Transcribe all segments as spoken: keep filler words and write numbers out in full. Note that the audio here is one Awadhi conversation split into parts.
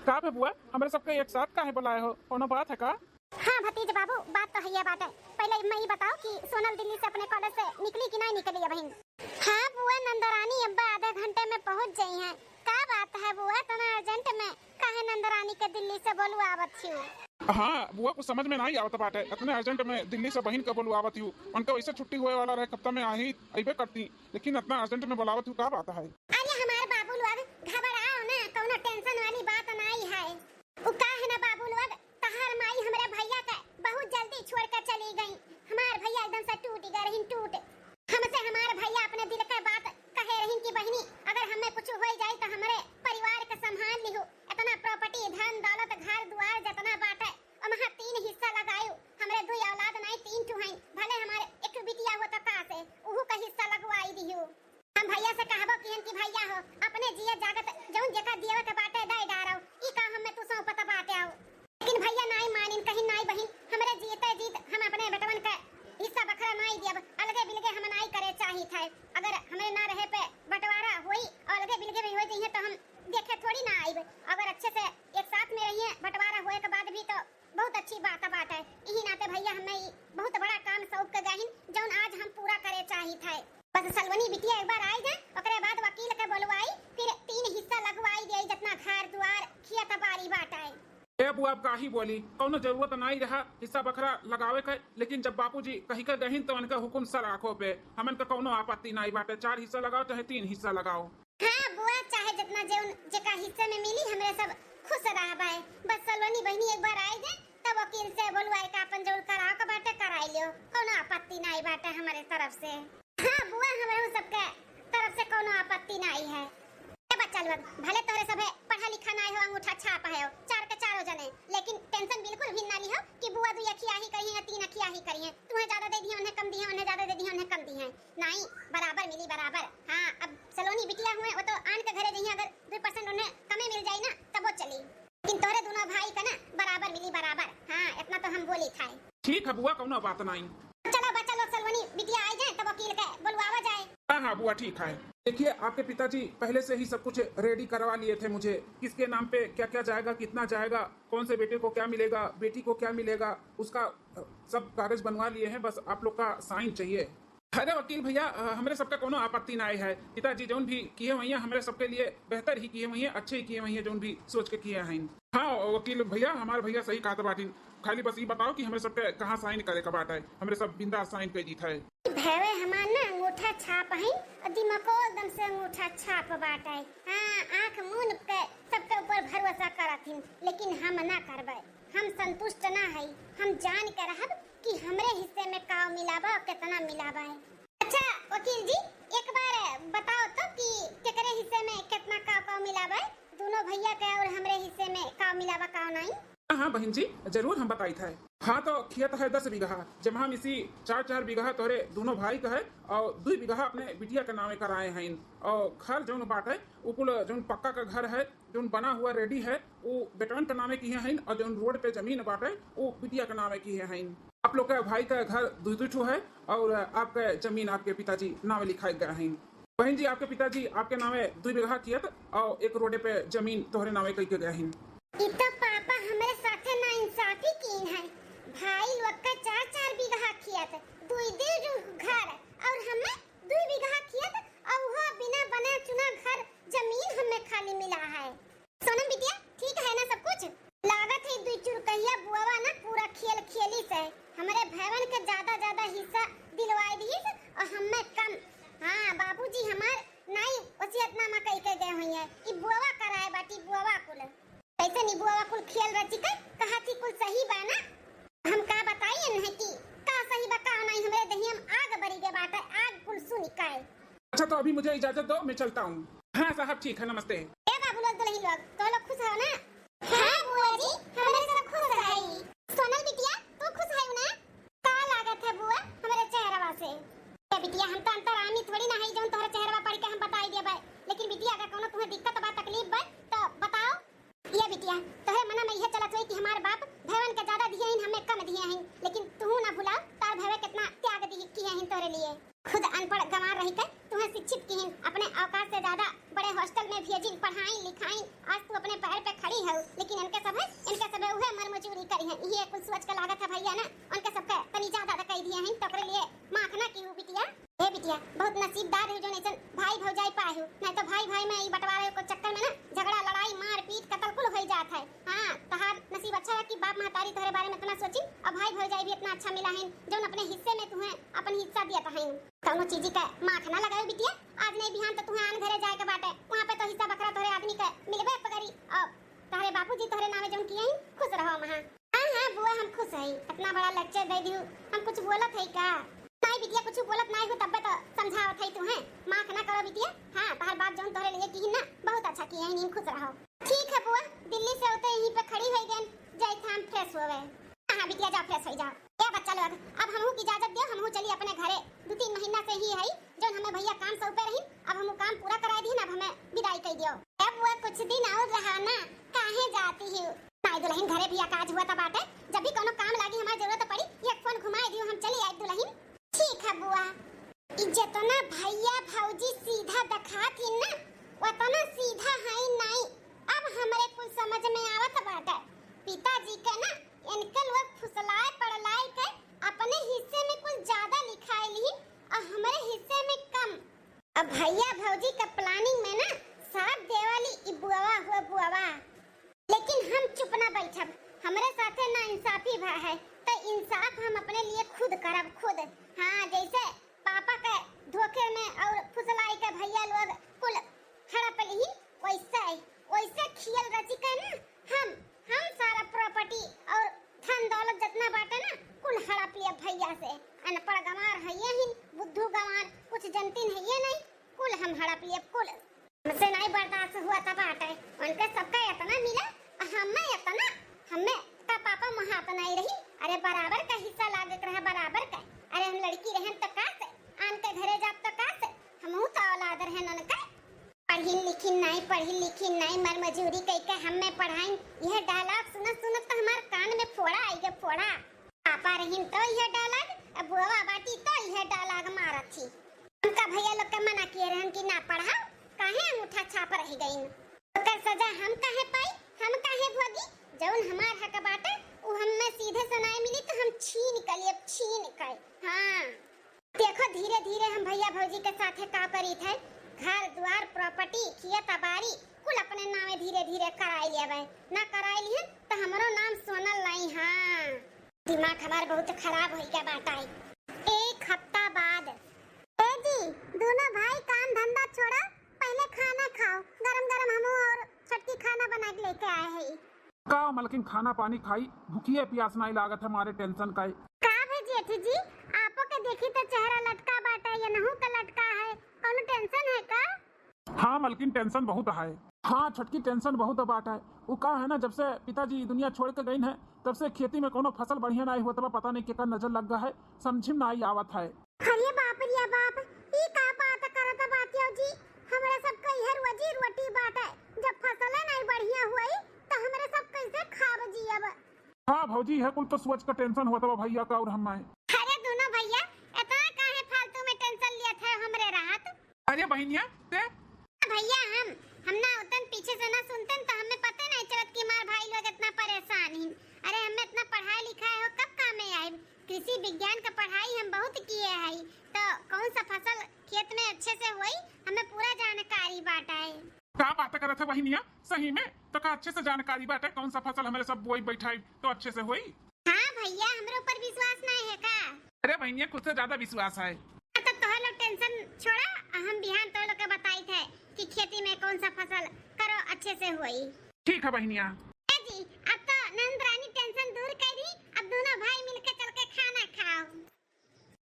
का बे बुआ, हमरे सबके एक साथ काहे बुलाए हो, कौनो बात है का? हाँ भतीज बाबू, बात तो हइये बाटे। पहिले मैं ई बताओ कि सोनल दिल्ली से अपने कॉलेज से निकली कि नाहीं निकली अबहिन? हाँ बुआ, नंदरानी अब्बा आधे घंटे में पहुँच जइहैं। का बात है बुआ, इतना अर्जेंट में काहे नंदरानी के दिल्ली से बोलवावत हियो? हाँ बुआ, कुछ समझ में नाहीं आवत बाटे, इतने अर्जेंट में दिल्ली से बहिन के बोलवावत हियो। उनका वैसे छुट्टी होए वाला रहे, हफ्ता में आ ही अइबे करती, लेकिन इतना अर्जेंट में बोलावत हियो, का बात है? अरे हमार बाबू लोग घबराओ ना, कौनो टेंशन वाली बात नाहीं है। उ का है ना बाबू लोग, तहार माई हमरे भैया के बहुत जल्दी छोड़ के चली गई। हमार भैया एकदम से टूट गए रहिन, टूट। हमसे हमार भैया अपने दिल के बात कहे रहिन कि बहिनी, अगर हमें कुछ हो जाए तो हमरे परिवार के संभाल लिहो। इतना प्रॉपर्टी, धन दौलत, घर दुआर जितना बाटे, ओमहा तीन हिस्सा लगायु। हमरे दुई औलाद नाहीं, तीन ठो हईन, भले हमारे एक ठो बिटिया हो तो का से, उहू का हिस्सा लगवाई दिहु। हम भैया से कहबो किहन कि भैया हो, अपने जिए जागत जौन जेका दियवे के बाटे दे डारो, ई का हमें तू सौंपत बाटे हो। लेकिन भैया नाहीं मानिन, कहिन नाहीं बहिन, हमरे जीते जीत हम अपने बेटवन के हिस्सा बखरा नाहीं दियब, अलगे बिलगे हम नाहीं करे चाहित है। अगर हमरे ना रहे पे बंटवारा होई और अलगे बिलगे भी हो जइहे तो हम देखे थोड़ी ना आइब। अगर अच्छे से एक साथ में रहिए, बंटवारा होए के बाद भी तो बहुत अच्छी बात बाटे। इही नाते भैया हमें ई बहुत बड़ा काम सौंप के गहिन, जौन आज हम पूरा करे चाहित है। बस सलोनी बिटिया एक बार आई जाए, ओकरे बाद वकील के बोलवाई, फिर तीन हिस्सा लगवाई दिए, जितना घर दुआर, खेत बाड़ी बाटे। ए बुआ, अब काहे बोली, कौनो जरूरत नाहीं रहा हिस्सा बखरा लगावे के, लेकिन जब बापूजी कहि के गहिन तो उनके हुकुम सर आँखों पे, हमन के कौनो आपत्ति नाहीं बाटे, चार हिस्सा लगाओ चाहे तीन हिस्सा लगाओ। हाँ बुआ, चाहे जितना जेउन जेका हिस्से में मिली, हमरे सब खुश रहबे। बस सलोनी बहिनी एक बार आई जाए, तब वकील से बोलवाए का अपन जौन कराओ के बाटे कराई लियो, कौनो आपत्ति नाहीं बाटे हमरे तरफ से। हाँ बुआ, हमरे सबके तरफ से कौनो आपत्ति नाहीं है। ए बच्चा लोग, भले तोहरे सभे पढ़ा लिखा नाहीं हो, अंगूठा छाप है हो, चार के चारों जने, लेकिन टेंशन बिल्कुल भी ना लिहो कि बुआ दुई अखिया ही करिहैं या तीन अखिया ही करिहैं, तुम्हें ज्यादा दे दिहैं, उन्हें कम दिहैं, उन्हें ज्यादा दे दिहैं, उन्हें कम दिहैं। नाहीं, बराबर मिली बराबर। हाँ, अब सलोनी बिटिया हुए, वो तो आन के घरे जइहैं, अगर दुई परसेंट उन्हें कमे मिल जाई ना, तब वो चली। लेकिन तोहरे दोनों भाई का ना बराबर मिली बराबर। हाँ, इतना तो हम बोली था। ठीक है बुआ, कौनो बात नाहीं। चलो बच्चा लोग, सलोनी बिटिया आई जाए, तब वकील के बुलवावा जाए। हाँ, हाँ बुआ, ठीक है। देखिए, आपके पिताजी पहले से ही सब कुछ रेडी करवा लिए थे मुझे, किसके नाम पे क्या क्या जाएगा, कितना जाएगा, कौन से बेटे को क्या मिलेगा, बेटी को क्या मिलेगा, उसका, अ, सब कागज बनवा लिए हैं, बस आप लोग का साइन चाहिए। अरे वकील भैया, अ, हमरे सबका कौनो आपत्ति नाहीं है। पिताजी जौन भी किहे हुइहैं, हमरे सबके लिए बेहतर ही किहे हुइहैं, अच्छे ही किहे हुइहैं, जौन भी सोच के किहे हैं। हाँ वकील भैया, हमार भैया सही कहत बाटिन। खाली बस ई बताओ कि हमरे सबके कहाँ साइन करे के बाटे, हमरे सब बिंदास साइन कर दीत है। भैवे हमार ना अंगूठा छाप है, और दिमागो एकदम से अंगूठा छाप बाटे। हाँ, आँख मून के सबके ऊपर भरोसा करत हिन, लेकिन हम ना करबे। हम संतुष्ट ना हई, हम जान के रहब कि हमरे हिस्से में का मिला बा और कितना मिला बा। अच्छा वकील जी, एक बार बताओ तो कि केकरे हिस्से में कितना का का मिला बा, दोनों भैया के और हमरे हिस्से में का मिला बा का नाहीं। हाँ, हाँ बहिन जी, जरूर हम बताइत है। हाँ, तो खेत है दस बीघा, जेम्हा में से चार चार बीघा तोहरे दोनों भाई का है और दुई बीघा अपने बिटिया के नामे कराए हैं। और घर जौन बाटे, उ कुल जौन पक्का का घर है, जौन बना हुआ रेडी है, उ बेटवन के नामे किहे हैं, और जौन रोड पे जमीन बाटे, उ बिटिया के नामे किहे हैं। आप लोग के भाई का घर दुई दुई ठो है, और आपके जमीन आपके पिताजी नामे लिखाए गए हैं। बहन जी, आपके पिताजी आपके नामे दुई बीघा खेत और एक रोडे पे जमीन तोहरे नामे कई के गए हैं। ई तो पापा हमरे साथे नाइंसाफी कीन है। भाई लोग का चार चार बीघा खेत, दुई दुई रू-, घर, और हमें दुई बीघा खेत, और वो बिना बना चुना घर जमीन हमें खाली मिला है। सोनम बिटिया, ठीक है ना सब कुछ? लागत है दुई चुरकहिया बुआवा ना पूरा खेल खेली से हमरे भैवन के ज्यादा ज्यादा हिस्सा दिलवाए दिहिस और हमें कम। हाँ, बाबूजी हमार नाई वसीयतनामा कई के गए हुई है। ई बुआवा कराए बाटी, बुआवा कुल। कैसे नी बुआवा कुल खेल रची के कहा थी कुल सही बा ना? हम का बताई इन्हें कि का सही बा का नाई, हमरे दहिया में आग बरी गए बाटे, आग कुल सुनी काए। अच्छा, तो अभी मुझे इजाजत दो, मैं चलता हूँ। हाँ साहब, ठीक है, नमस्ते। ए बाबू लोग, दुल्हन लोग, तो लोग खुश हो ना? हाँ बुआ जी, हमरे सब खुश है। सोनल बिटिया, तू खुश है ना? का लागत है बुआ हमरे चेहरवा से? ए बिटिया, हम तो अंतरामी थोड़ी ना है, जौन तोहरे चेहरवा पढ़ के हम बताई देबे। लेकिन बिटिया, अगर कोनो तुम्हें दिक्कत बा, तकलीफ बा, तो बताओ। ये बिटिया, तोहरे मना में यह चलत होई कि हमार बाप भैवन के ज्यादा दिए हैं, हमें कम दिए हैं, लेकिन तू ना भुलाओ, तार भैवे कितना त्याग दी किए हैं तोहरे लिए। खुद अनपढ़ गंवार रही के तुम्हें शिक्षित किहिन, अपने औकात से ज्यादा बड़े हॉस्टल में भेजिन, पढ़ाइन लिखाइन, आज तू अपने पैर पे लेकिन इनके सब है, इनके सब है उहे मर मजूरी करी है। इहे कुल सोच के लागत है भैया ना, उनके सबके तनी ज्यादा तो कह दिए हैं, तो ओकरे लिए माफ ना की हो बिटिया। ए बिटिया, बहुत नसीबदार है जो ऐसन भाई भौजाई पाए हो, नहीं तो भाई भाई में ई बंटवारे के चक्कर में ना झगड़ा, लड़ाई, मारपीट, कत्ल कुल हो जात है। हाँ, तहार नसीब अच्छा है कि बाप महतारी तोहरे बारे में इतना सोची और भाई भौजाई भी इतना अच्छा मिला है, जौन अपने हिस्से में तुम्हें अपन हिस्सा दिया था। कौनो चीजी का माथ ना लगाओ बिटिया, आज नहीं बिहान तो तुम्हें आन घरे जाए के बाटे, वहाँ पे तो हिस्सा बखरा तोहरे आदमी के मिलबे पगरी। और तोहरे बाबूजी तोहरे नामे जौन किए हैं, खुश रहो वहाँ। हाँ हाँ बुआ, हम खुश हई, इतना बड़ा lecture दे दिहू, हम कुछ बोलत हई का? नहीं बिटिया, कुछ बोलत नहीं हो, तब्बे तो समझावत हई तुम्हें। माफ ना करो बिटिया, हाँ तोहर बाप जौन तोहरे लिए किहिन ना, बहुत अच्छा किए हैं, खुश रहो। ठीक है बुआ, दिल्ली से होते यहीं पे खड़ी हो गए, जाए हम fresh होवे। हाँ हाँ बिटिया, जाओ fresh हो जाओ। ए बच्चा लोग, अब हमहू की इजाजत दियो, हमहू चली अपने घरे। दो तीन महीना से ही हई, जौन हमें भैया काम सौंपे रही, अब हमहू काम पूरा कराए दीन, अब हमें विदाई कर दियो। ए बुआ, कुछ दिन और रहा ना, काहे जाती हो? नाई दुल्हन, घरे भी काज हुआ था बाटे, जब भी कोनो काम लागी, हमार जरूरत पड़ी, एक फोन घुमाए दियो, हम चली आए दुल्हन। ठीक है बुआ। ई जेतना भैया भौजी सीधा दिखात ही ना, उतना सीधा है नहीं। अब हमरे कुल समझ में आवत बाटे। पिताजी के ना इनके लोग फुसलाए पड़लाए के अपने हिस्से में कुछ ज्यादा लिखाए ली और हमरे हिस्से में कम। अब भैया भौजी के planning में ना साथ देवाली ई बुआवा हुआ बुआवा। लेकिन हम चुप ना बैठब, हमरे साथे ना इंसाफी भा है, तो इंसाफ हम अपने लिए खुद करब, खुद। हाँ, जैसे पापा के धोखे में और फुसलाई के भैया लोग कुल हड़प लिही, वैसे, वैसे खियल रची के ना हम, हम सारा property और धन दौलत जितना बाटे ना, कुल हड़प लिया भैया से। अनपढ़ गंवार है ये ही, बुद्धू गंवार, कुछ जनतीन है ये नहीं, कुल हम हड़प लिया, कुल। हमसे नहीं बर्दाश्त हुआ था बाटे, उनके सबका इतना मिला, हमें इतना, हमें का पापा में हाथ नहीं रही। अरे बराबर का हिस्सा लागे के रहा, बराबर का। अरे हम लड़की रहन तो का से, आन के घरे जाब तो का से, हमहू तो औलाद रहन उनका। पढ़ी लिखी नहीं, पढ़ी लिखी नहीं, मर मजूरी कई के हमें पढ़ाई। यह dialogue सुनत सुनत तो हमार कान में फोड़ा आई गया, फोड़ा। पापा रहीन तो यह dialogue, अब बुआ बाटी तो यह dialogue मारत थी। हमका भैया लोग के मना किए रहन कि ना पढ़ाओ, काहे अंगूठा छाप रह गईन? ओकर सजा हम काहे पाई, हम काहे भोगी? जौन हमार हक बाटे, उ हमें सीधे से नाय मिली तो हम छीन के लिए, छीन के। हाँ। देखो, धीरे-धीरे हम भैया भौजी के साथे का करीत है, घर द्वार, property, खेत बारी, कुल अपने नामे धीरे-धीरे कराई लेबे। ना कराई लिहन, त हमरो नाम सोनल नाई। हाँ, दिमाग हमार बहुत खराब होई गया बाटा है। एक हफ्ता बाद। ए जी, दोनों भाई काम धंधा छोड़ा, पहले खाना खाओ। गरम गरम हमहू और छोटकी खाना बना के लेके आए हैं। का मलकिन खाना पानी खाई, भूखिए प्यास नाई लागत है, मारे tension का है। का भे जेठ जी, आपो के देखी तो चेहरा लटका बाटे, यनहू का लटका है, कौनो tension है का? हाँ मलकिन, tension बहुत है। हाँ छोटकी, tension बहुत बाटे। वो का है ना, जब से पिताजी दुनिया छोड़ के गईन है, तब से खेती में कौनो फसल बढ़िया नाई होत बा, पता नहीं केकर नजर लग गया है, समझ में नाई आवत है। अरे बाप रे बाप, ई का बात करत बाटियो जी? हमरे सब के इहे रोजी रोटी बाटे। जब फसले नाई बढ़िया हुई, त हमरे सब कैसे खाब जियब? हाँ भौजी, है कुल तो सोच का tension होत बा भैया का और हमें। अरे दोनों भैया, इतना काहे फालतू में tension लियत है हमरे रहत? अरे बहिनिया, ते? भैया हम, हम ना उतन पीछे से ना सुनतन त हमें पते नहीं चलत कि हमार भाई लोग इतना परेशान ही। अरे हमें इतना पढ़ाई लिखाई हो, कब काम में आए? कृषि विज्ञान का पढ़ाई हम बहुत किए हई, तो कौन सा फसल खेत में अच्छे से होई, हमें पूरा जानकारी बाटा है। का बात करत है बहिनिया, सही में? तो का अच्छे से जानकारी बाटे, कौन सा फसल हमरे सब बोई बैठाई तो अच्छे से होई? हाँ भैया, हमरे ऊपर विश्वास नहीं है का? अरे बहिनिया, खुद से ज्यादा विश्वास है। हाँ, तो तोहर लोग tension छोड़ा, हम बिहान तोहर लोग के बताई थे कि खेती में कौन सा फसल करो अच्छे से होई। ठीक है बहिनिया। ए जी, अब तो नंद रानी tension दूर कर दी, अब दोनों भाई मिलके चल के खाना खाओ।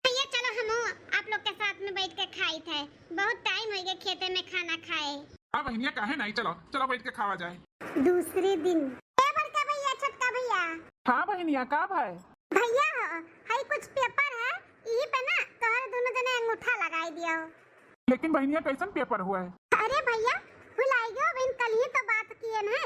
भैया चलो, हम आप लोग के साथ में बैठ के खाई थे, बहुत time हो गया खेते में खाना खाए। हाँ बहिनिया, काहे नहीं, चलो चलो बैठ के खावा जाए। दूसरे दिन। ए बड़का भैया, छोटका भैया। हाँ बहिनिया, का भाई? भैया हो, हई कुछ paper है, यही पे ना तोहरे दोनों जने अंगूठा लगाई दियो। लेकिन बहिनिया, कैसन paper हुआ है? अरे भैया, भुलाई गयो, बिन कल ही तो बात किए न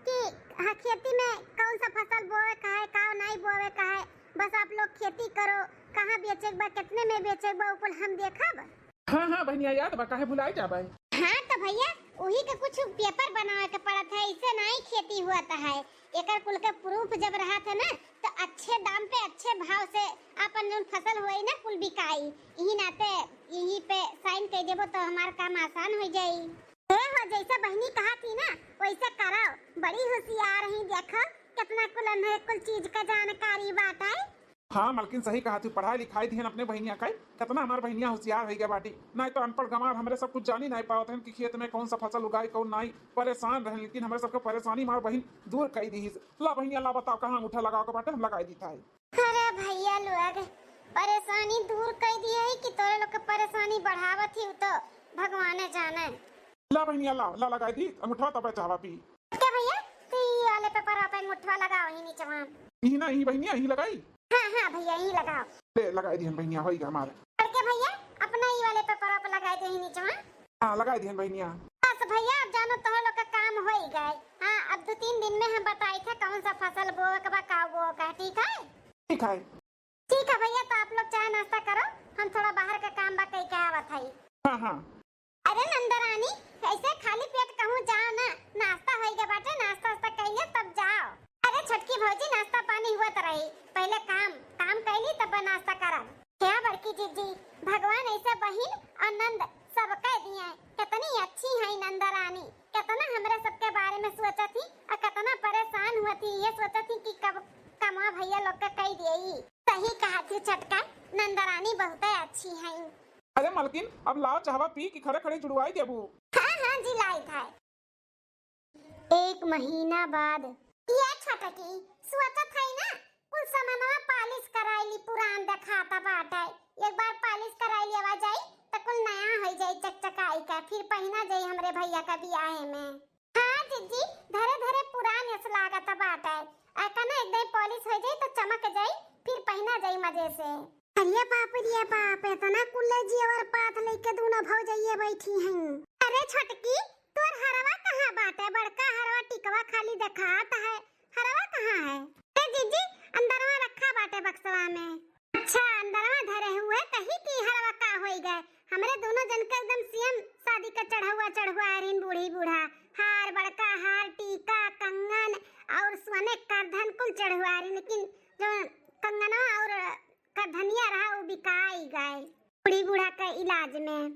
कि हाँ, खेती में कौन सा फसल बोवे का है, का नहीं बोवे का है, बस आप लोग खेती करो, कहाँ बेचे के बा, कितने में बेचे के बा, उ कुल हम देखब। हाँ हाँ बहिनिया, याद बा, काहे भुलाई जाबे। हाँ तो भैया, वही के कुछ पेपर बनावे के पड़त है, ऐसे नाहीं खेती हुआ है। एकर कुल के प्रूफ जब रहत है ना, तो अच्छे दाम पे अच्छे भाव से अपन जौन फसल होई ना, कुल बिकाई। यही नाते यही पे साइन कर देबो तो हमार काम आसान हो जाई। ए हो, जैसे बहिनी कहा थी ना, वैसे करो। बड़ी होशियार ही, देखो कितना कुल अन्हे कुल चीज का जानकारी बाटे। हाँ मलकिन, सही कहा थी, पढ़ाई लिखाई दिहन अपने बहिनिया का, कितना हमार बहिनिया होशियार हो गया बाटी। नहीं तो अनपढ़ गंवार हमरे सब कुछ जानी नहीं पावत हन कि खेत में कौन सा फसल उगाई, कौन नहीं। परेशान रहन, लेकिन हमरे सबके परेशानी हमार बहिन दूर कर दी। ला बहिनिया, ला बताओ, कहाँ अंगूठा लगाओ के बाटे, हम लगाई दी था। अरे भैया लोग, परेशानी दूर कर दी है कि तोरे लोग के परेशानी बढ़ावत ही, तो भगवान जाने। ला बहिनिया, ला, ला लगाई दी अंगूठा, तब चाहवा पी। क्या भैया, तू ई वाले पेपर पे अंगूठवा लगाओ, ही नीचवा। यही ना, यही बहिनिया, यही लगाई। हाँ, हाँ भैया, यही लगाओ। ले, लगाई दिहन बहिनिया, होई गा हमारे। करके भैया, अपना ई वाले पेपर पे लगाई दे, ही नीचवा। हाँ, लगाई दिहन बहिनिया। बस भैया, अब जानो तोहर लोग का काम होई गए। हाँ, अब दो तीन दिन में हम बताई थे कौन सा फसल बोवे के बा, का बोवे का, ठीक है? ठीक है। ठीक है भैया, तो आप लोग चाय नाश्ता करो, हम थोड़ा बाहर का काम बा, कई के आवत हई। हाँ, हाँ। अरे नंदरानी, ऐसे खाली पेट कहूँ जाओ ना, नाश्ता होई गया बाटे, नाश्ता वास्ता कइले तब जाओ। अरे छोटकी भौजी, नाश्ता पानी हुआ तो रही, पहले काम, काम कैली तब नाश्ता करब। क्या बड़की जीजी, भगवान ऐसा बहिन और नंद सबके दिए, कितनी अच्छी है नंदरानी, कितना हमरे सबके बारे में सोचत ही और कितना परेशान हुआ थी, ये सोचत ही कि कब कमा भैया लोग का कई देई। सही कहा थी छोटका, नंदरानी बहुते अच्छी है। अरे मलकिन, अब लाओ चाहवा पी कि खड़े खड़े जुड़वाई देबू। हाँ, हाँ जी, लाई था। एक महीना बाद। ये छोटकी, सोचत है ना, कुल सामानवा पालिश कराई ली, पुरान देखाता बाटे। एक बार पालिश कराई लेवा जाई, त कुल नया हो जाई, चकचकाई के, फिर पहिना जाई हमरे भैया का बियाहे में। हाँ जीजी, धरे धरे पुरान यस लागत बाटे। अकने एकदम पालिश हो जाई त चमक जाई, फिर पहिना जाई मजे से। अरे बाप रे बाप, इतना कुल्ले जेवर पात लेके दोनों भौजइये बैठी हैं। अरे छोटकी, तोर हरवा कहाँ बाटे? बड़का हरवा टिकवा खाली देखात है, हरवा कहाँ है? ए जीजी, अंदरवा रखा बाटे बक्सवा में। अच्छा, अंदरवा धरे हुए, कही कि हरवा का होई गए? हमरे दोनों जन के एकदम सेम शादी का चढ़ौआ चढ़ौआ रहिन, बूढ़ी बूढ़ा। हार, बड़का हार, टीका, कंगन और सोने करधन कुल चढ़ौआ रहिन, लेकिन जो कंगनवा और करधनिया रहा, वो बिकाई गए बूढ़ी बूढ़ा के इलाज में।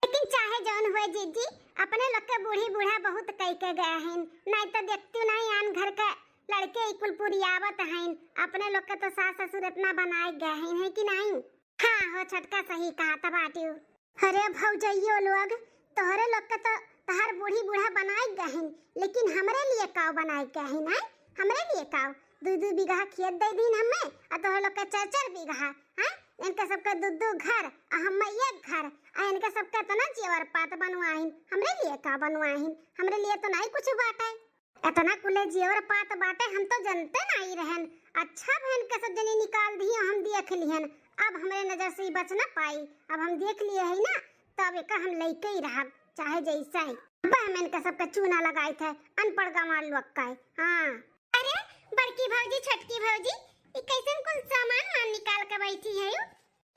लेकिन चाहे जौन हुए जीजी, अपने लोग के बूढ़ी बूढ़ा बहुत कई के गए हैं, नहीं तो देखती नहीं आन घर के लड़के ई कुल पुरियावत हैं। अपने लोग के तो सास ससुर इतना बनाए गए हैं, है कि नहीं? हाँ हो छोटका, सही कहा तब आटियो। अरे भौजइयो लोग, तोहरे लोग के तो तहर बूढ़ी बूढ़ा बनाए गहिन, लेकिन हमरे लिए काव बनाए गहिन है? हमरे लिए काव? दू दू बीघा खेत दे दीन हमें, आ तोहरे लोग के चार चार बीघा, हैं? इनके सबके दू दू घर, आ हमें एक घर, आ इनके सबके इतना जेवर पात बनवाइन, हमरे लिए का बनवाइन? हमरे लिए तो नहीं कुछ बाटे। इतना कुले जेवर पात बाटे, हम तो जनते नाई रहन। अच्छा बहन के सब जनी निकाल दिए, हम देख लिहन। अब हमरे नजर से ई बच ना पाई। अब हम देख लिए है ना, तो अब एका हम लइके ही रहब, चाहे जैसे ही। अब हम इनका सबका चूना लगाई थे, अनपढ़ गंवार लोग का है। हाँ। अरे बड़की भौजी, छोटकी भौजी, ई कैसन कुल सामान वान निकाल के बैठी है यू?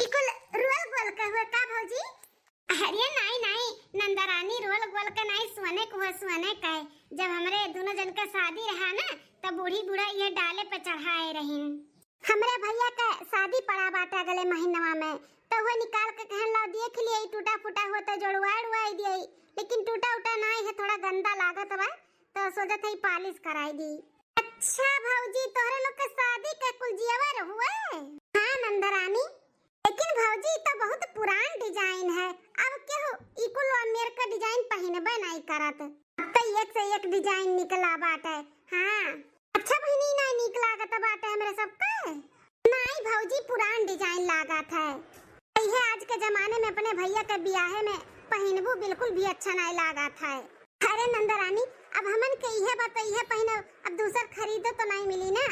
ई कुल रोल गोल के हुए का भौजी? अरे नाई, नाई, नंदरानी रोल गोल के नाई, सोने के हुए, सोने का है। जब हमरे दोनों जन का शादी रहा ना, तब बूढ़ी बूढ़ा ये डाले पे चढ़ाए रहीन। हमरे भैया के शादी पड़ा बाटे अगले महीनवा में, तो वो निकाल के कहन, "लाओ देख लिए, ई टूटा फूटा हुआ तो जोड़वा उड़वाई दिए।" लेकिन टूटा उटा नाई है, थोड़ा गंदा लागत बा, तो सोचत है पालिश कराई दी। अच्छा भौजी, तोहरे लोग के शादी के कुल जेवर हुए? हाँ नंदरानी, लेकिन भौजी, ई तो बहुत पुरान डिजाइन है, अब केहू ई कुल अमेरिका डिजाइन पहिनबे नहीं करत। अब तो एक से एक डिजाइन निकला बाटे। हाँ, अच्छा बहिनी, ना नीक लागत बाटे हमरे सबके। नाई भौजी, पुरान डिजाइन लागत है। इहे आज के जमाने में अपने भैया के बियाहे में पहिनबू, बिल्कुल भी अच्छा नाई लागत है। अरे नंदरानी, अब हमन के इहे बा तो इहे पहिनब, अब दूसर खरीदो तो नाई मिली ना।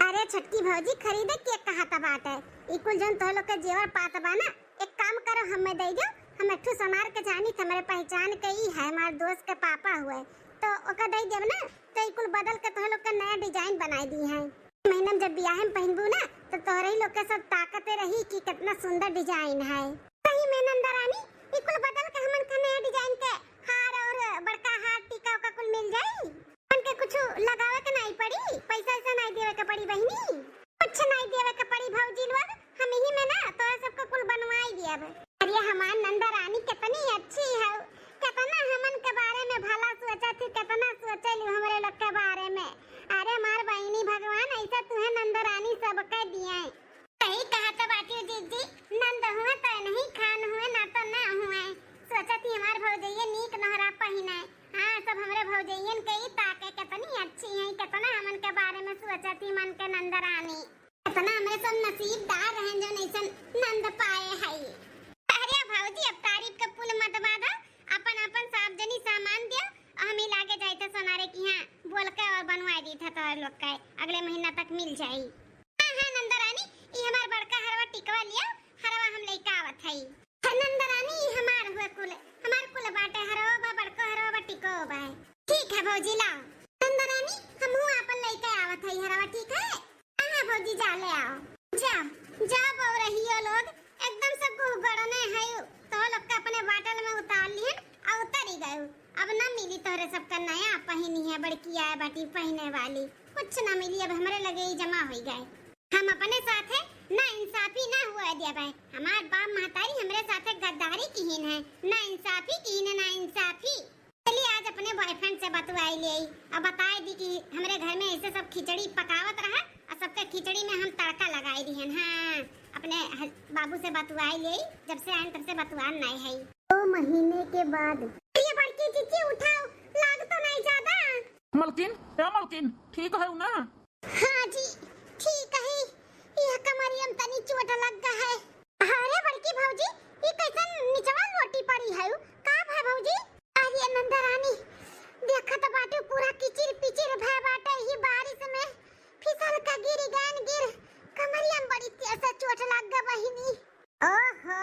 अरे छोटकी भौजी, खरीदे के कहत बाटे? ई कुल जौन तोह लोग के जेवर पात बा ना, एक काम करो, हमें दे दो, हम एक ठो सोनार के जानी, हमरे पहचान के ई है, हमार दोस्त के पापा हुए, तो ओका दे देब ना, तो ई कुल बदल के तोह लोग के नया डिजाइन बनाई दी है। महीना में जब बियाह में पहिनबू ना, तो तोहरे ही लोग के सब ताकते रही कि कितना सुंदर डिजाइन है। सही में नंदरानी, ई कुल बदल के हमन के नया डिजाइन के, हाँ, बड़का हार टीका ओका कुल मिल जाई। हमके कुछ लगावे के नाई पड़ी, पैसा ऐसा नाई देवे के पड़ी बहिनी, कुछ नाई देवे के पड़ी भौजी लोग। हम यही में ना तोरा सबके कुल बनवाई दियब। अरे हमार नंद रानी कितनी अच्छी है, कितना हमन के बारे में भला सोचत ही, कितना सोचेलू हमरे लोग के बारे में। अरे हमार बहिनी भगवान ऐसा तुहे नंद रानी सबके दिए। सही कहत बाटियो जीजी, नंद हुए तो नहीं खान हुए ना तो ना हुए। सोचत ही हमार भौजैया नीक नोहरा पहिने। हाँ, सब हमरे भौजैयन के ही ताके कितनी अच्छी हैं, कितना हमन के बारे में सोचत ही मन के नंद रानी। कितना हमरे सब नसीबदार रहन जो ऐसन नंद पाए हई। अरे भौजी, अब तारीफ के पुल मत बांधा, अपन अपन साफ जनी सामान दियो, हम ही लागे जाए थे सोनारे की यहाँ बोल के और बनवाए दी था तोहरे लोग के। अगले महीना तक मिल जाई। हाँ, हाँ, नंदरानी, ई हमार बड़का हरवा टिकवा लिया, हरवा हम लइका आवत हई। हाँ, नंदरानी, ई हमार हुए कुल, हमार कुल बाटे, हरवा बा, बड़को हरवा बा, टिको बा। ठीक है भौजी, लाओ। नंदरानी, हमहू आपन लइका आवत हई हरवा, ठीक है? हाँ, हाँ, भौजी, जा ले आओ। जा, जा बउरहियो लोग, एकदम से गुहगड़ने है, तो लोग का अपने बाटल में उतार लिहन और उतरी गयू। अब ना मिली तोहरे सबका नया पहिनी है, बड़की आए बाटी पहिने वाली, कुछ ना मिली। अब हमरे लगे ही जमा होई गए। हम अपने साथे ना इंसाफी ना हुआ दिया भाई, हमार बाप महतारी हमरे साथे गद्दारी किहिन है, ना इंसाफी किहिन है, ना इंसाफी। चली आज अपने बॉयफ्रेंड से बतुआई ले और बताए दी कि हमरे घर में ऐसे सब खिचड़ी पकावत रहा और सबके खिचड़ी में हम तड़का लगाई दिहन। हाँ, अपने ह-, बाबू से बतुआई ले, जब से आए तब से बतुआन नहीं है। दो महीने के बाद। ये बड़की जीजी उठाओ, लाग तो नहीं ज्यादा? मलकिन, ए मलकिन, ठीक है ना? हाँ जी, ठीक है। यह कमरिया में तनी चोट लग गा है। अरे बड़की भौजी, ई कैसन निचवा लोटी पड़ी है? का भा भौजी? अरे नंदरानी, देखत बाटू पूरा किचिर पिचिर भय बाटे ही बारिश में। फिसल का गिरी गैन गिर, कमरिया में बड़ी तेज से चोट लग गा बहिनी। ओहो,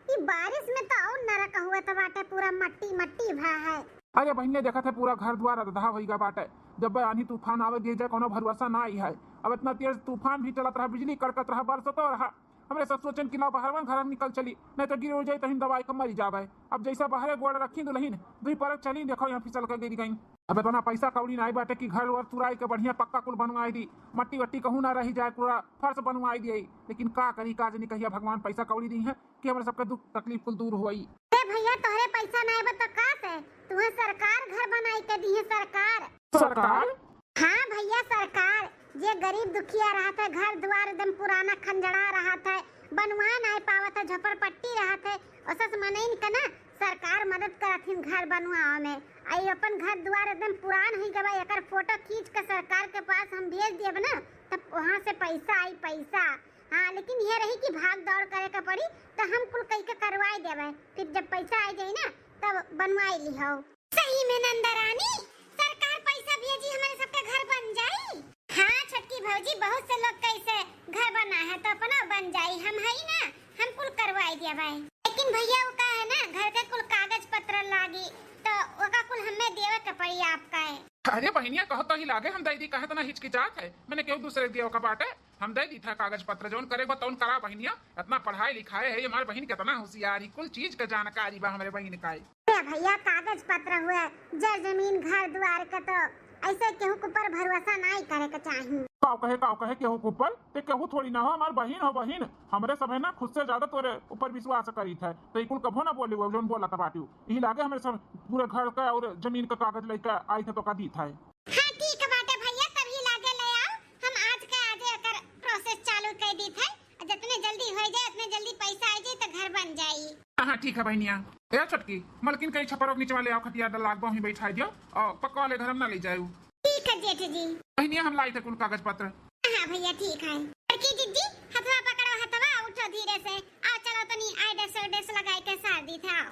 ई बारिश में तो और नरक हुआ तो बाटे, पूरा मट्टी मट्टी भा है। अरे बहिने, देखत है पूरा घर द्वार अधधा होई गा बाटे। जब आंधी तूफान आवे गिर जाए, कोनो भरोसा ना आई है। अब इतना तेज तूफान भी चलत रहा, बिजली कड़कत रहा, बरसतो रहा। हमरे सब सोचन कि ना बहरवन घर निकल चली, नहीं तो गिर उड़ जाई तो हम दवाई के मरी जावे। अब जैसा बहरे गोड़ रखी दुल्हन, दुई परक चली, देखो यहाँ फिसल के गिर गई। अब इतना पैसा कौड़ी नाई बाटे कि घर वर तुराई के बढ़िया पक्का कुल बनवाई दी, मट्टी वट्टी कहूँ ना रही जाए, पूरा फर्श बनवाई दिए। लेकिन का करी, का जनी कहिया भगवान पैसा कौड़ी दी है कि हमरे सबके दुख तकलीफ कुल दूर होई। ए भैया, तोहरे पैसा नाई बा तो का से? तुहे सरकार घर बनाई के दी है, सरकार। सरकार? हाँ भैया, सरकार। जे गरीब दुखिया रहत है, घर द्वार एकदम पुराना खंजड़ा रहत है, बनवा नाई पावत है, झोपड़पट्टी रहत है, ओसस मनइन के ना सरकार मदद करथिन घर बनवावे में। आ ई अपन घर द्वार एकदम पुरान हुई गवा, एकर फोटो खींच के सरकार के पास हम भेज देब ना, तब वहाँ से पैसा आई, पैसा। हाँ, लेकिन ये रही कि भाग दौड़ करे के पड़ी, तो हम कुल कई के करवाई देवे, फिर जब पैसा आ जाई ना, तब बनवाई लिहो। सही में नंदरानी, सरकार पैसा भेजी, हमरे सबके घर बन जाई। हाँ छोटकी भौजी, बहुत से लोग कैसे घर बना है तो अपना बन जाई, हम हई ना, हम कुल करवाई दिया भाई। लेकिन भैया वो का है ना, घर के कुल कागज पत्र लागी, तो ओका कुल हमें देवे के पड़ी आपका है। अरे बहिनिया, कहो तो ही लागे हम दे दी, कहे तो ना हिचकिचात है, मैंने केहू दूसरे दिया ओका बाटे। हम दे दी था कागज पत्र, जौन करे बा तौन करा बहिनिया। इतना पढ़ाई लिखाए है ये हमार बहिन, कितना होशियार ही, कुल चीज का जानकारी बा हमरे बहिन का। ए भैया, कागज पत्र हुए, जर जमीन घर द्वार के तो ऐसे केहू के ऊपर भरोसा नाई करे के चाही। काव कहे, काव कहे केहू के ऊपर? ते केहू थोड़ी ना हो, हमार बहिन हो बहिन। हमरे सब है ना खुद से ज्यादा तोरे ऊपर विश्वास करी थे, तो ई कुल कभो ना बोली वो जौन बोला था बाटू। यही लागे हमरे सब पूरे घर का और जमीन का कागज लेके आई थे तो का दी था। हाँ ठीक बाटे भैया, तभी लागे ले आओ, हम आज के आजे एकर प्रोसेस चालू कर दी थे। जितने जल्दी हो जाए, उतने जल्दी पैसा आ जाए तो घर बन जाई। हाँ, हाँ, ठीक है बहनिया। ए छोटकी, मलकिन कहीं छपरोक नीचे वाले आओ, खटिया डला लाग वहीं बैठा दियो और पकवा ले घर हम ना ले जाऊ। ठीक है जेठ जी। बहनिया हम लाई थे कुल कागज पत्र। हाँ भैया ठीक है। बड़की जीजी, हथवा पकड़ो हथवा, उठो धीरे से। आओ चलो तनी आइडेस ओइडेस लगाई के सार दी था। आओ।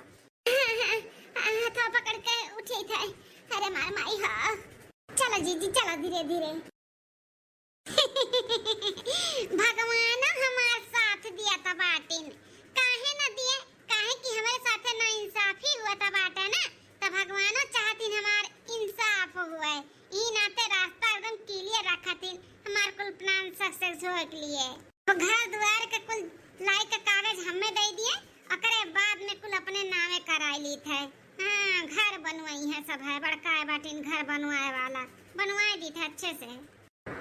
हथवा पकड़ के उठी थे। अरे मार माई हो। चलो जीजी चलो धीरे धीरे। भगवान हमार साथ दिया त बाटिन, काहे न दिए? काहे कि हमरे साथे नाइंसाफी हुआ त बाटे ना, त भगवानो चाहतिन हमार इंसाफ हुए। ई नाते रास्ता एकदम क्लियर रखतिन हमार कुल प्लान सक्सेस होए के लिए। तो घर दुआर के कुल लाई के कागज हमें दे दिए, ओकरे बाद में कुल अपने नामे कराई ली थे। हाँ, घर बनवाई है सब है, बड़का है बाटिन घर बनवाए वाला, बनवाए दी थे अच्छे से।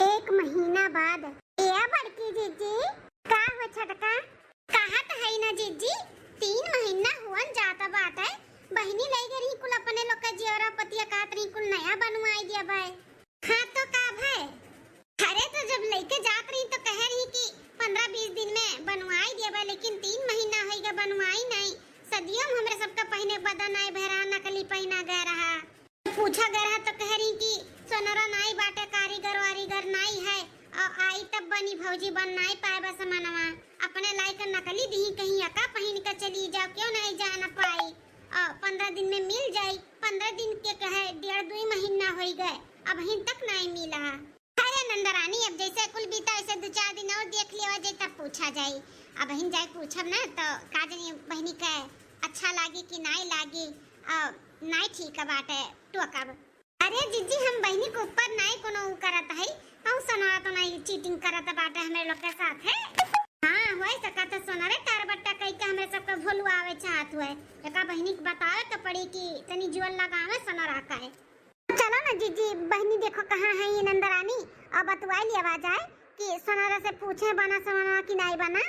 एक महीना बाद। ए बड़की जीजी, का हो छोटका? कहत है ना जीजी, तीन महीना हुअन जाता बाटे, बहिनी लई गई रही कुल अपने लोग का जियरा पतिया कहत रही कुल नया बनवाई दिया भाई। हाँ तो का भाई? अरे तो जब लइके जात रही तो कहे रही कि पन्द्रह बीस दिन में बनवाई दिया भाई, लेकिन तीन महीना होइगा बनवाई नहीं। सदियों में हमरे सबका पहिने बदा नाई भरा, नकली पहिना गए रहा। पूछा गए रहा तो कह रही कि सोनरा नाई बाटे, कारीगर वारीगर नाई है, और आई तब बनी भौजी, बन नाई पाए बस मनवा। अपने लायक नकली दी कहीं अका पहिन के चली जाओ, क्यों नहीं जान पाई? और पन्द्रह दिन में मिल जाई, पन्द्रह दिन के कहे डेढ़ दुई महीना होई गए, अबहिन तक नाई मिला। अरे नंदरानी, अब जैसे कुल बीता वैसे दो चार दिन और देख लेवा जाई तब पूछा जाई। अबहिन जाई पूछब ना तो का जानी बहिनी के अच्छा लागी कि नाई लागी। और नाई ठीक बाटे टोकब। अरे जीजी, हम बहिनी के ऊपर नाई कोनो उ करत हई, कहूँ सोनरा तो नाई चीटिंग करत बाटे हमरे लोग के साथ है। हाँ, होई सकत है सोनरे कार बट्टा कई के हमरे सबके भुलवावे चाहत हुए। एका बहिनी के बतावे के पड़ी कि तनी जुअल लगावे सोनरा का है। चलो ना जीजी, बहिनी देखो कहाँ है ये नंदरानी, और बतवाई लिया जाए कि सोनरा से पूछे बना सोनरा कि नाई बना।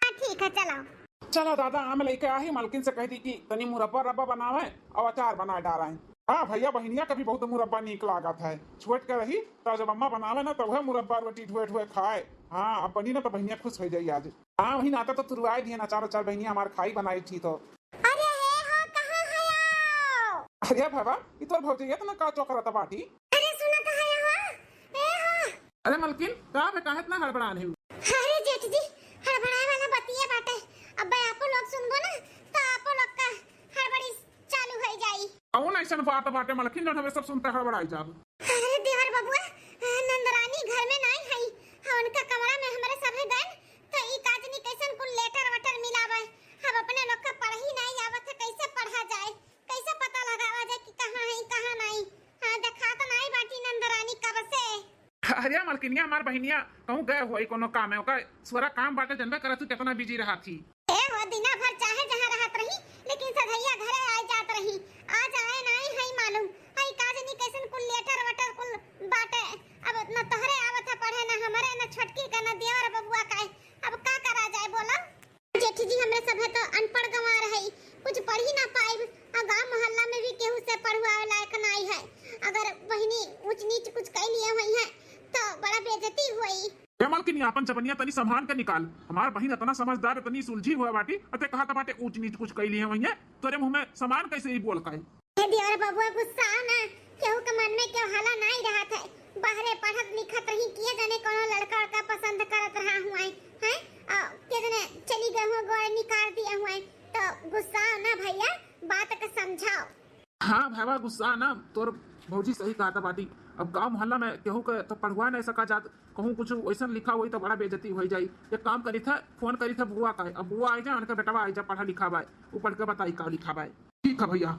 हाँ ठीक है, चलो। चलो दादा, आम लइके आही, मलकिन से कह दी कि तनी मुरब्बा रब्बा बनावे और अचार बना डारे। हाँ भैया, बहिनिया का भी बहुत मुरब्बा नीक लागत है। छोट के रही तो जब अम्मा बनावे ना तो वह मुरब्बा रोटी ढुए ढुए खाए। हाँ, अब बनी ना तो बहिनिया खुश हो जाई आज। हाँ, वही नाता तो तुरवाए दिए ना, अचार अचार बहिनिया हमार खाई बनाई थी तो। अरे हे हो, कहाँ है आओ? अरे बाबा, ई तोर भौजी इतना का चौकरत बाटी? अरे सुनत है हो, ए हो। अरे मलकिन, का बे, काहे इतना हड़बड़ान है? अरे जेठ जी, हड़बड़ाए वाला बतिया बाटे। अब आपो लोग सुनबो ना, तो आपो लोग का हड़बड़ी चालू हो जाई। कौन ऐसन बात बाटे मलकिन, जौन हमें सब सुनते हड़बड़ाई जाब? अरे देवर बबुआ, नंदरानी घर में नाई हई, हाँ, उनका कमरा में हमरे सभे गए, तो ई का जानी कैसन कुल लेटर वेटर मिलावे। अब अपने लोग का पढ़ही नाई आवत है, कैसे पढ़ा जाए, कैसे पता लगावा जाए कि कहाँ है, कहाँ नाई? हाँ, देखात नाई बाटी नंदरानी कब से। अरे मलकिनिया, हमार बहिनिया कहूँ गए होई कोनो काम है, ओकर सोरा काम बाटे, जनबे करत तू कितना बिजी रहत ही। ए हो, दिना भर चाहे जहाँ रहत रही, लेकिन सधैया घरे आइ जात रही। आज आए नाई हई मालूम। हई का जानी कैसन कुल लेटर वेटर कुल बाटे। अब न तोहरे आवत है पढ़े, न हमरे, न छोटकी का, न देवर बबुआ का। अब का करा जाए बोला? जेठी जी, हमरे सभे तो अनपढ़ गंवार है, कुछ पढ़ी ना पाइब। आ गांव मोहल्ला में भी केहू से पढ़वावे लायक नाई है। अगर बहिनी ऊंच नीच कुछ कई लिए हुई है तो बड़ा बेइज्जती हुई। ए मलकिनी, आपन चपनिया तनी संभाल के निकाल। हमार बहिन इतना समझदार, इतनी सुलझी हुआ बाटी, अते कहा बाटे ऊंच नीच कुछ कई लिए हुई है, तोरे मुंह में सामान कैसे ही बोल का है? हे देवर बबुआ, गुस्सा ना, केहू के मन में केहू हला नाई रहत है। बाहरे पढ़त लिखत रही, किए जाने कोनो लड़का लड़का पसंद करत रहा हुआ है, हैं? आ, के जाने चली गए हुआ, गोड़ निकाल दिए हुआ है, तो गुस्सा ना भैया, बात के समझाओ। हाँ भावा, गुस्सा ना, तोर भौजी सही कहत बाटी। अब गांव मोहल्ला में केहू के तो पढ़वा नहीं सका जात, कहूँ कुछ वैसन लिखा होई तो बड़ा बेइज्जती हो जाई। एक काम करी था, फोन करी था बुआ का, अब बुआ आई जा, उनके बेटवा आई जा, पढ़ा लिखा बाय, ऊ पढ़ के बताई का लिखा बाय। ठीक है भैया।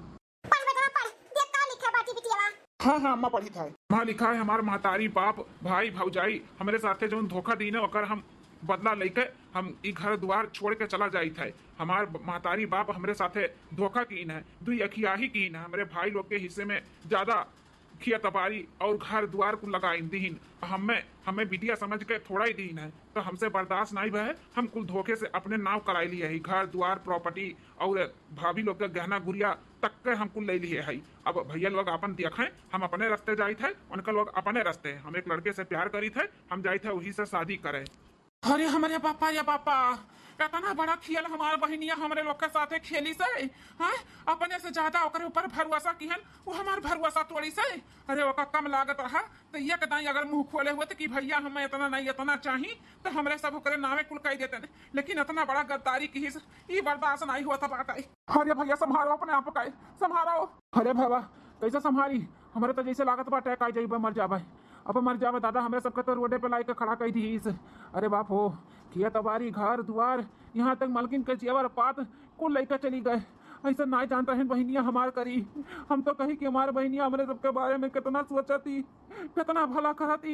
पढ़ बेटवा पढ़, देख का लिखे बाटी बिटियावा। हाँ, हाँ, अम्मा पढ़ी था। वहाँ लिखा है, हमार महतारी, बाप, भाई, भौजाई हमरे साथे जौन धोखा दीन है, ओकर हम बदला लेके हम ई घर द्वार छोड़ के चला जाइत है। हमार ब-, महतारी, बाप हमरे साथे धोखा कीन है, दुई अखियाही कीन है, हमरे भाई लोग के हिस्से में ज्यादा खेत बारी और घर द्वार कुल लगाइन दीन। हमें, हमें बिटिया समझ के थोड़ा ही दीन है, तो हमसे बर्दाश्त नहीं भय। हम कुल धोखे से अपने नाव कराई लिए ही, घर द्वार, प्रॉपर्टी और भाभी लोग के गहना गुरिया तक के हम कुल ले लिए है। अब भैया लोग अपन देखें, हम अपने रास्ते जाइत है, उनका लोग अपने रास्ते। हम एक लड़के से प्यार करीत है, हम जाइत है वही से शादी करें। अरे हमरे बापा रे बापा, इतना बड़ा खेल हमार बहिनिया हमरे लोग के साथे खेली से, हैं? अपने से ज्यादा ओकरे ऊपर भरोसा किहन, वो हमार भरोसा तोड़ी से। अरे ओका कम लागत रहा, तो एक दाई अगर मुंह खोले हुए तो कि भैया हमें इतना नहीं, इतना चाही, तो हमरे सब ओकरे नावे कुल कह देते हैं। लेकिन इतना बड़ा गद्दारी किहिस, ई बर्दाश्त नहीं होता बाटे। अरे भैया, संभारो अपने आप का, संभारो। अरे भैया, कैसे संभारी? हमरे तो जैसे लागत बाटे, काई जाइबे, मर जाबे। अब मर जाबे दादा, हमरे सबके तो रोडे पे लाइके खड़ा कर दीस। अरे बाप हो, खेत बारी, घर दुआर, यहाँ तक मलकिन के जेवर पात कुल लइके चली गए। ऐसा ना जानता है बहिनिया हमार करी। हम तो कही कि हमार बहिनिया हमरे सबके बारे में कितना सोचती, कितना भला करती।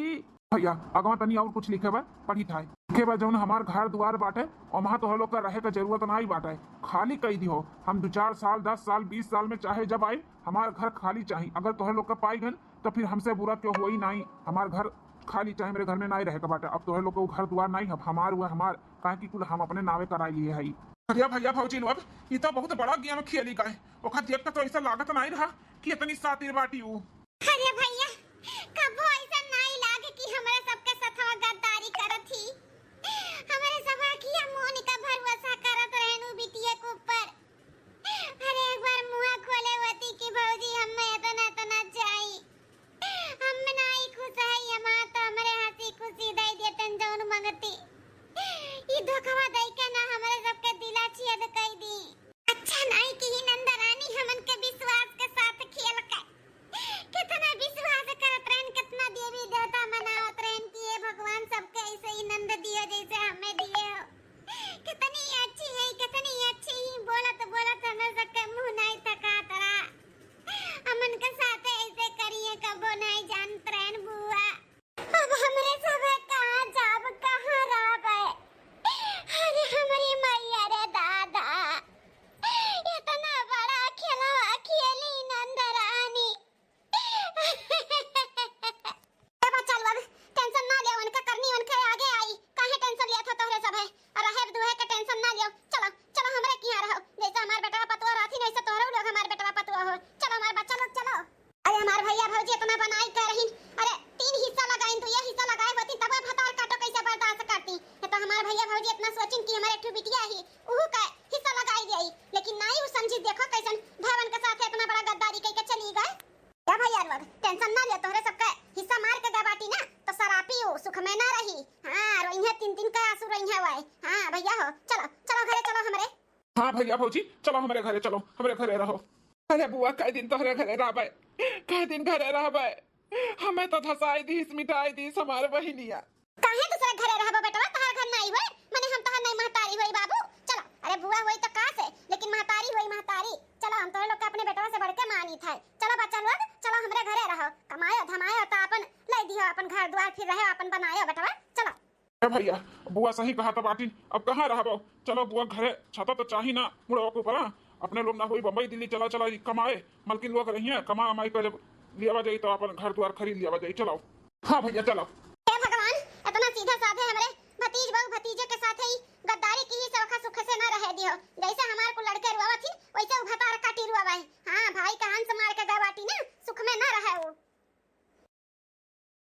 भैया, अगवा तनी और कुछ लिखे बा, पढ़ी था। लिखे बा, जौन हमार घर दुआर बाटे, ओमा तोहरे लोग का रहे का जरूरत नाई बाटे, खाली कई दिहो। हम दो चार साल, दस साल, बीस साल में चाहे जब आई, हमार घर खाली चाही। अगर तोहरे लोग का पाई गन, तो फिर हमसे बुरा क्यों होई नाई। हमार घर खाली चाही, हमरे घर में नाई रहे का बाटे। अब तोहरे लोग का उ घर दुआर नाई, अब हमार हुआ हमार, काहे कि कुल हम अपने नावे कराई लिए हई। अरे भैया भौजी लोग, ई तो बहुत बड़ा गेम खेली गए। ओकर देख के तो ऐसा लागत नाई रहा कि इतनी सातिर बाटी ऊ। अरे भैया, कबो ऐसा नाई लागे कि हमरे सबके सथवा गद्दारी करत ही। हमरे सब अखिया मून का भरोसा करत रहनु बिटिया के ऊपर। अरे एक बार मुँह खोले होती कि भौजी हमें इतना इतना चाही। हम नाई खुश है, ये माँ तो हमरे हँसी खुशी दे देतन जौन मंगती। ई धोखवा दई के ना हमरे सबके दिला छेद कई दी। अच्छा नाई कि ही नंद रानी हमन के विश्वास के साथ खेल के कितना विश्वास करत रहन, कितना देवी देवता मनावत रहन कि ये भगवान सबके ऐसे ही नंद दियो जैसे हमें दिए हो। कितनी अच्छी है, कितनी अच्छी ही। बोलत बोलत हमें सबके मुँह नाई थकात रहा। हमन के साथ ऐसे करिए कबो नाई जानत रहन बुआ। अब हमरे सब कहाँ जाब, कहाँ रहबे? अरे हमरी मैया रे दादा, इतना बड़ा खेलवा खेली नंद रानी। ए बच्चा लोग, टेंशन ना लियो, उनका करनी उनके आगे आई। काहे टेंशन लिया था तोहरे सब है? और रहे दुहे के टेंशन ना लियो। चलो, चलो हमरे किहाँ रहो। जैसे हमार बेटवा पतुआ रहती, वैसे तोहरो लोग हमार बेटवा पतुआ हो। चलो हमार बच्चा लोग, चलो। अरे हमार भैया भौजी इतना बनाई कर रही, अरे तीन हिस्सा लगाइन तो ये हिस्सा लगाए होती, तब भतार काटो कैसे बर्दाश्त करती। ये तो हमार भैया भौजी इतना सोचिन कि हमारे एक ठो बिटिया ही, उहू का हिस्सा लगाई दिया, लेकिन नाई उ समझी। देखो कैसन भवन के साथ इतना बड़ा गद्दारी कई के चली गए। ए भैया लोग, टेंशन ना लियो, तोहरे सबके हिस्सा मार के गए बाटी ना, तो सरापी उ सुख में ना रही। हाँ, रोइहे, तीन दिन का आंसू रोइहे वाए। हाँ भैया हो, चलो, चलो घरे चलो हमरे। हाँ भैया भौजी, चलो हमरे घरे, चलो हमरे घरे रहो। अरे बुआ, कै दिन तोहरे घरे रहबे, कै दिन घरे रहबे? हमें तो धसाई दीस, मिटाई दीस हमार बहिनिया। काहे दूसरे घरे रहबो बेटवा, तोहार घर नाई होए, मने हम तोहार नाई महतारी होई बाबू। चलो, अरे बुआ होई तो का से, लेकिन महतारी होई महतारी। चलो, हम तोहरे लोग के अपने बेटवा से बढ़ के मानी थे। चलो बच्चा लोग, चलो हमरे घरे रहो, कमायो धमायो तो अपन ले दियो अपन घर द्वार, फिर रहे अपन बनायो बेटवा। चलो। ए भैया, बुआ सही कहा था बाटी, अब कहाँ रहबो? चलो बुआ घरे, छाता तो चाही ना मुड़वा के ऊपर। हाँ, अपने लोग ना होई बम्बई दिल्ली चला चला कमाए, मलकिन लोग रहिए, कमा अमाई कर लियावा जाई तो अपन घर द्वार खरीद लियावा जाई। चलो। हाँ भैया चलो।